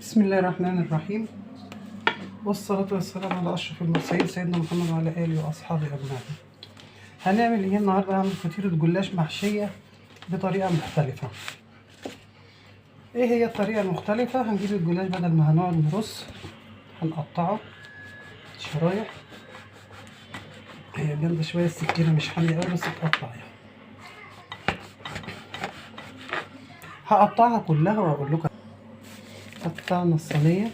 بسم الله الرحمن الرحيم، والصلاة والسلام على أشرف المرسلين سيدنا محمد وعلى آله وأصحابه أجمعين. هنعمل إيه النهاردة؟ هعمل فطيرة جلاش محشية بطريقة مختلفة. إيه هي الطريقة المختلفة؟ هنجيب الجلاش بدل ما هنقعد نرص هنقطعه شرايح. هي جامدة شوية السكينة، مش حامية أوي بس تقطع يعني. هقطعها كلها وأقول لكم. قطعنا الصينية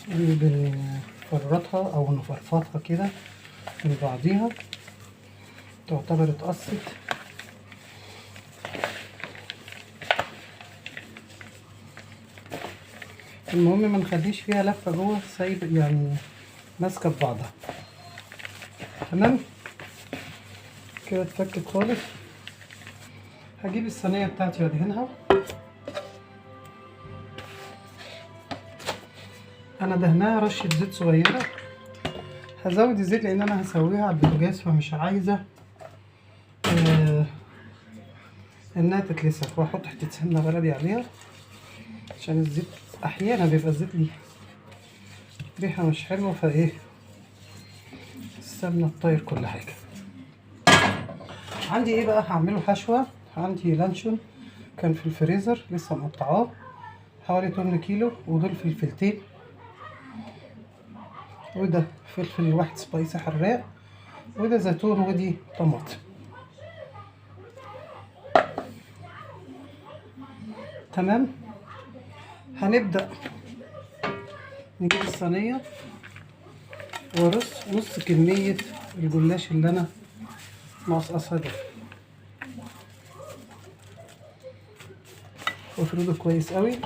بنفرطها او نفرفطها كده من بعضيها، تعتبر اتقصت. المهم ما نخليش فيها لفة جوه، سايب يعني ماسكة في بعضها. تمام كده اتفكت خالص. هجيب الصينية بتاعتي وادهنها. انا دهناها رشة زيت صغيرة، هزود الزيت لان انا هسويها على البوتاجاز، فمش عايزة انها تتلسع. واحط حتة سمنة بلدي عليها عشان الزيت احيانا بيبقى الزيت ليه ريحة مش حلوة، فايه السمنة تطير كل حاجة. عندي ايه بقى؟ هعمله حشوة. عندي لانشون كان في الفريزر لسه مقطعاه حوالي 8 كيلو، ودول فلفلتين، وده فلفل واحد سبايسي حراق، وده زيتون، ودي طماطم. تمام. هنبدأ نجيب الصينية وارص نص كمية الجلاش اللي انا مقصقصها ده، وافرده كويس قوي.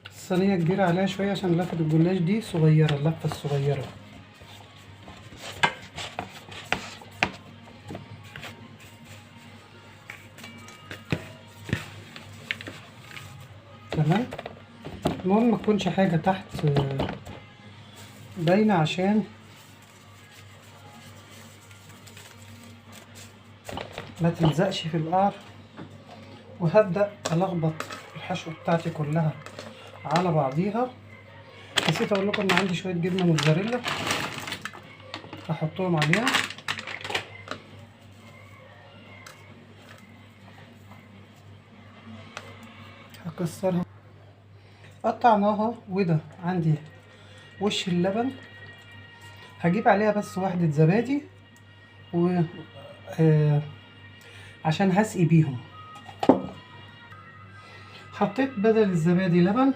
الصينية كبيرة عليها شوية عشان لفة الجلاش دي صغيرة، اللفة الصغيرة. تمام. المهم ما تكونش حاجة تحت باينة عشان ما تلزقش في القعر. وهبدأ ألخبط الحشوة بتاعتي كلها على بعضيها. نسيت اقول لكم ان عندي شوية جبنه موتزاريلا هحطهم عليها. هكسرها، قطعناها. وده عندي وش اللبن، هجيب عليها بس واحدة زبادي و عشان هسقي بيهم. حطيت بدل الزبادي لبن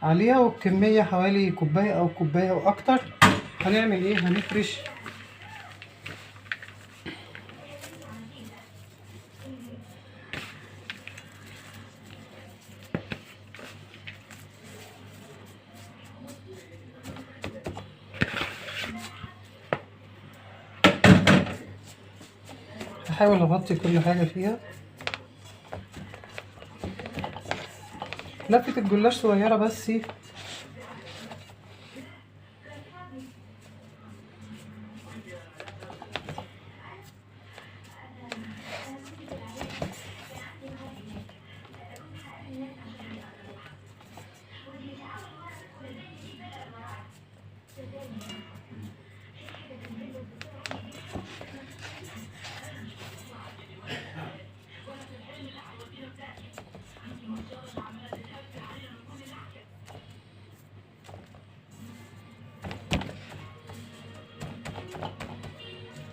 عليها، والكمية حوالي كوباية او كوباية واكتر. هنعمل ايه؟ هنفرش هحاول اغطي كل حاجة فيها. لفة الجلاش صغيرة بس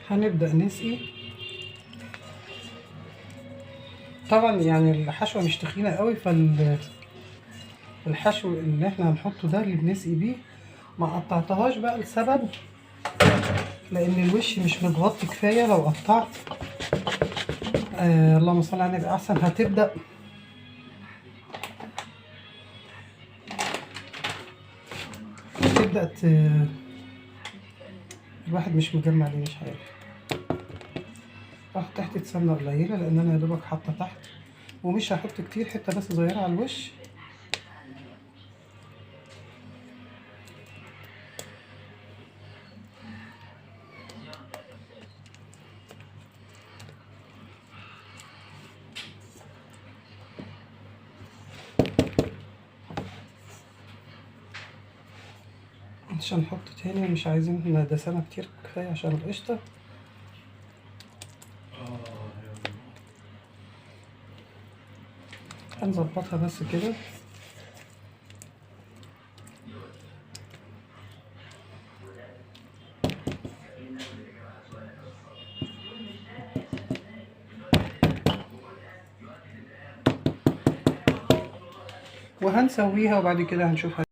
هنبدأ نسقي. طبعا يعني الحشوة مش تخينة قوي، فالحشو اللي احنا هنحطه ده اللي بنسقي بيه ما قطعتهاش بقى لسبب، لان الوش مش متغطي كفاية. لو قطعت اللهم صل على النبي احسن، هتبدأ تبدأ الواحد مش مجمع ليه مش عارف. احط حتة سمنة قليلة لان انا يا دوبك حاطة تحت، ومش هحط كتير، حتة بس صغيرة على الوش. مش هنحط تاني، مش عايزين دسامة كتير، كفاية عشان القشطة. هنظبطها بس كده. وهنسويها وبعد كده هنشوفها.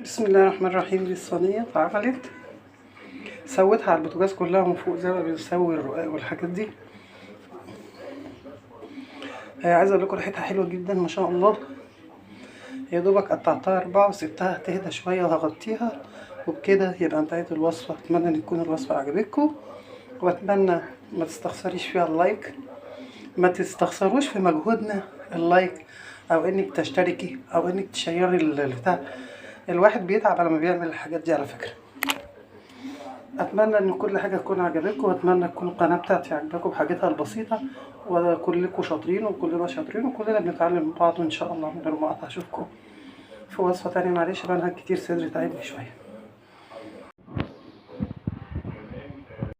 بسم الله الرحمن الرحيم. دي الصينية اتعملت، سويتها على البوتاجاز كلها من فوق زي ما بنسوي الرقاق والحاجات دي. عايزه اقول لكم ريحتها حلوة جدا ما شاء الله. يا دوبك قطعتها 4 وسبتها تهدى شوية وهغطيها، وبكده يبقى انتهت الوصفة. اتمنى ان تكون الوصفة عجبتكم، واتمنى ما تستخسريش فيها ال like، ما تستخسروش في مجهودنا ال like، او انك تشتركي، او انك تشيري البتاع. الواحد بيتعب لما بيعمل الحاجات دي على فكرة. اتمنى ان كل حاجة تكون عجبتكم، واتمنى تكون القناة بتاعتي عجباكم بحاجتها البسيطة، وكلكم شاطرين وكلنا شاطرين وكلنا بنتعلم من بعض ان شاء الله. من غير ما اقطع، اشوفكم في وصفه تانية. معلش بنهج كتير، صدري تعبني شوية.